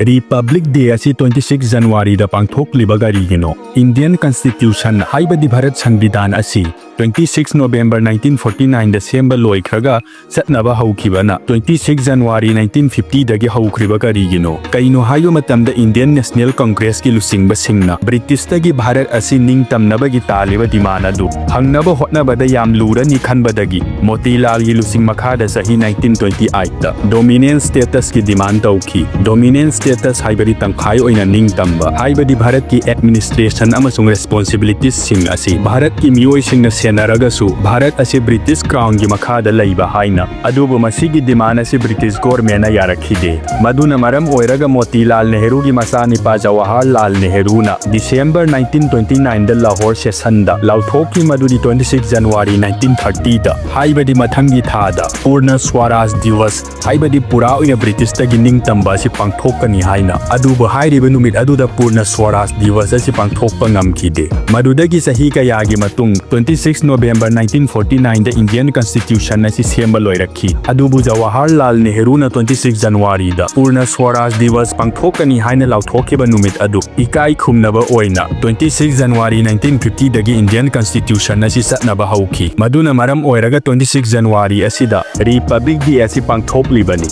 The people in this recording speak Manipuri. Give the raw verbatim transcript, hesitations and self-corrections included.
Republic Day ꯑꯁꯤ twenty six January ꯗ ꯄꯥꯡꯊꯣꯛꯂꯤꯕ ꯀꯔꯤꯒꯤꯅꯣ? Indian Constitution ꯍꯥꯏꯕꯗꯤ ꯚꯥꯔꯠ ꯁꯪꯕꯤꯙꯥꯟ ꯑꯁꯤ twenty six November nineteen forty nine ꯗ ꯁꯦꯝꯕ ꯂꯣꯏꯈ꯭ꯔꯒ ꯆꯠꯅꯕ ꯍꯧꯈꯤꯕꯅ twenty six January nineteen fifty ꯗꯒꯤ ꯍꯧꯈ꯭ꯔꯤꯕ ꯀꯔꯤꯒꯤꯅꯣ? ꯀꯩꯅꯣ ꯍꯥꯏꯕ ꯃꯇꯝꯗ Indian National Congress ꯀꯤ ꯂꯨꯆꯤꯡꯕꯁꯤꯡꯅ British ꯇꯒꯤ ꯚꯥꯔꯠ ꯑꯁꯤ ꯅꯤꯡꯇꯝꯅꯕꯒꯤ ꯇꯥꯜꯂꯤꯕ demand ꯑꯗꯨ ꯐꯪꯅꯕ ꯍꯣꯠꯅꯕꯗ ꯌꯥꯝ ꯂꯨꯔꯅꯤ ꯈꯟꯕꯗꯒꯤ ꯃꯣꯇꯤꯂꯥꯜꯒꯤ ꯂꯨꯆꯤꯡ ꯃꯈꯥꯗ ꯆꯍꯤ nineteen twenty eight ꯇ dominance status ꯀꯤ demand ꯇꯧꯈꯤ꯫ Dominance status ꯍꯥꯏꯕꯗꯤ ꯇꯪꯈꯥꯏ ꯑꯣꯏꯅ ꯅꯤꯡꯇꯝꯕ, ꯍꯥꯏꯕꯗꯤ ꯚꯥꯔꯠꯀꯤ administration ꯑꯃꯁꯨꯡ responsibilities ꯁꯤꯡ ꯑꯁꯤ ꯚꯥꯔꯠꯀꯤ ꯃꯤꯑꯣꯏꯁꯤꯡꯅ ꯁꯦꯟꯅꯔꯒꯁꯨ ꯚꯥꯔꯠ ꯑꯁꯤ British Crown ꯒꯤ ꯃꯈꯥꯗ ꯂꯩꯕ ꯍꯥꯏꯅ꯫ ꯑꯗꯨꯕꯨ ꯃꯁꯤꯒꯤ demand ꯑꯁꯤ British government ꯅ ꯌꯥꯔꯛꯈꯤꯗꯦ꯫ ꯃꯗꯨꯅ ꯃꯔꯝ ꯑꯣꯏꯔꯒ Motilal ꯅꯦꯍꯔꯨꯒꯤ ꯃꯆꯥꯅꯤꯄꯥ Jawaharlal ꯅꯦꯍꯔꯨꯅ December nineteen twenty nine ꯗ Lahore session ꯗ ꯂꯥꯎꯊꯣꯛꯈꯤ ꯃꯗꯨꯗꯤ twenty six January nineteen thirty ꯗ, ꯍꯥꯏꯕꯗꯤ ꯃꯊꯪꯒꯤ ꯊꯥꯗ, Purna Swaraj Divas, ꯍꯥꯏꯕꯗꯤ ꯄꯨꯔꯥ ꯑꯣꯏꯅ British ꯇꯒꯤ ꯅꯤꯡꯇꯝꯕ ꯑꯁꯤ ꯄꯥꯡꯊꯣꯛꯀꯅꯤ ꯍꯥꯏꯅ꯫ ꯑꯗꯨꯕꯨ ꯍꯥꯏꯔꯤꯕ ꯅꯨꯃꯤꯠ ꯑꯗꯨꯗ Purna Swaraj Divas ꯑꯁꯤ ꯄꯥꯡꯊꯣꯛꯄ ꯉꯝꯈꯤꯗꯦ꯫ ꯃꯗꯨꯗꯒꯤ ꯆꯍꯤ ꯀꯌꯥꯒꯤ ꯃꯇꯨꯡ, twenty six November nineteen forty nine ꯗ Indian Constitution ꯑꯁꯤ ꯁꯦꯝꯕ ꯂꯣꯏꯔꯛꯈꯤ꯫ ꯑꯗꯨꯕꯨ ꯖꯋꯥꯍꯔꯂꯥꯜ ꯅꯦꯍꯔꯨꯅ twenty six January ꯗ Purna Swaraj Divas ꯄꯥꯡꯊꯣꯛꯀꯅꯤ ꯍꯥꯏꯅ ꯂꯥꯎꯊꯣꯛꯈꯤꯕ ꯅꯨꯃꯤꯠ ꯑꯗꯨ ꯏꯀꯥꯏ ꯈꯨꯝꯅꯕ ꯑꯣꯏꯅ twenty six January nineteen fifty ꯗꯒꯤ Indian Constitution ꯑꯁꯤ ꯆꯠꯅꯕ ꯍꯧꯈꯤ꯫ ꯃꯗꯨꯅ ꯃꯔꯝ ꯑꯣꯏꯔꯒ twenty six January ꯑꯁꯤꯗ Republic Day ꯑꯁꯤ ꯄꯥꯡꯊꯣꯛꯂꯤꯕꯅꯤ꯫